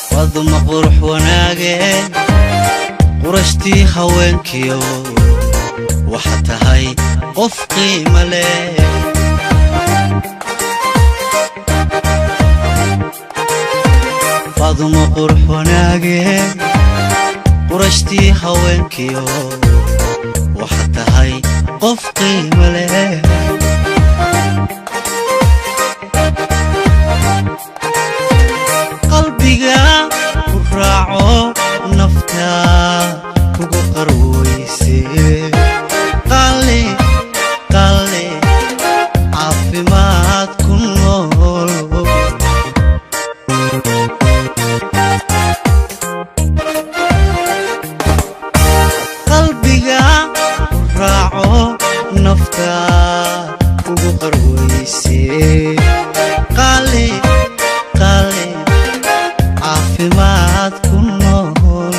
Faadumo qurux wanaage, qurashtii haweenkiyo, waxa tahay qof qiimo leh. Faadumo qurux wanaage, qurashtii haweenkiyo, waxa tahay qof qiimo leh. Qalbiga ku raaco, nafta kugu qarwayse. Qaali, qaali, caafimaad ku nool. Qalbiga ku raaco, nafta kugu qarwayse. Qaali, qaali, caafimaad ku nool.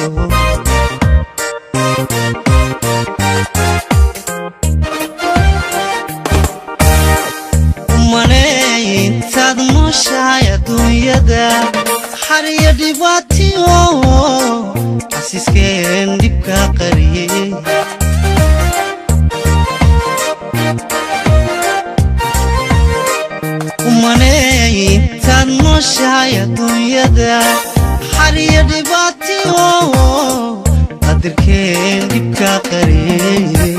Umaneey intaad nooshahay adduunyada xariyo dhibaatiyo, xasiiskeen dhibka qariyey. Umaneey intaad nooshahay adduunyada xariyo dhibaatiyo, qadirkeen dhibka qariyey.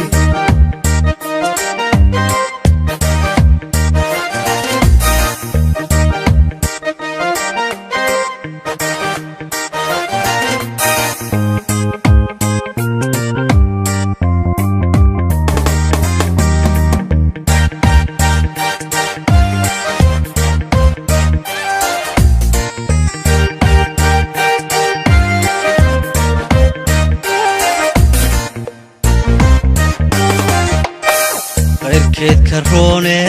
Qayrkeed ka roone,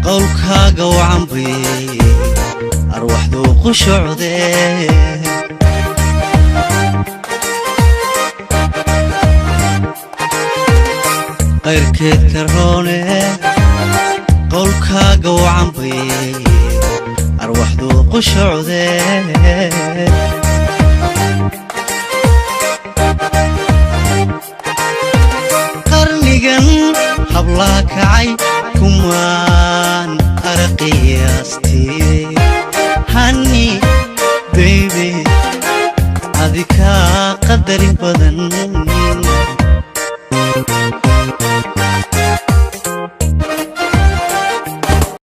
qowlkaaga wacanbay arwaxduu qushucde. Qayrkeed ka roone, qowlkaaga wacanbay arwaxduu qushucde. Qarnigan hablaa kacay kumaan araqiyaastii. Hani beybe, adi kaa qadarin badan.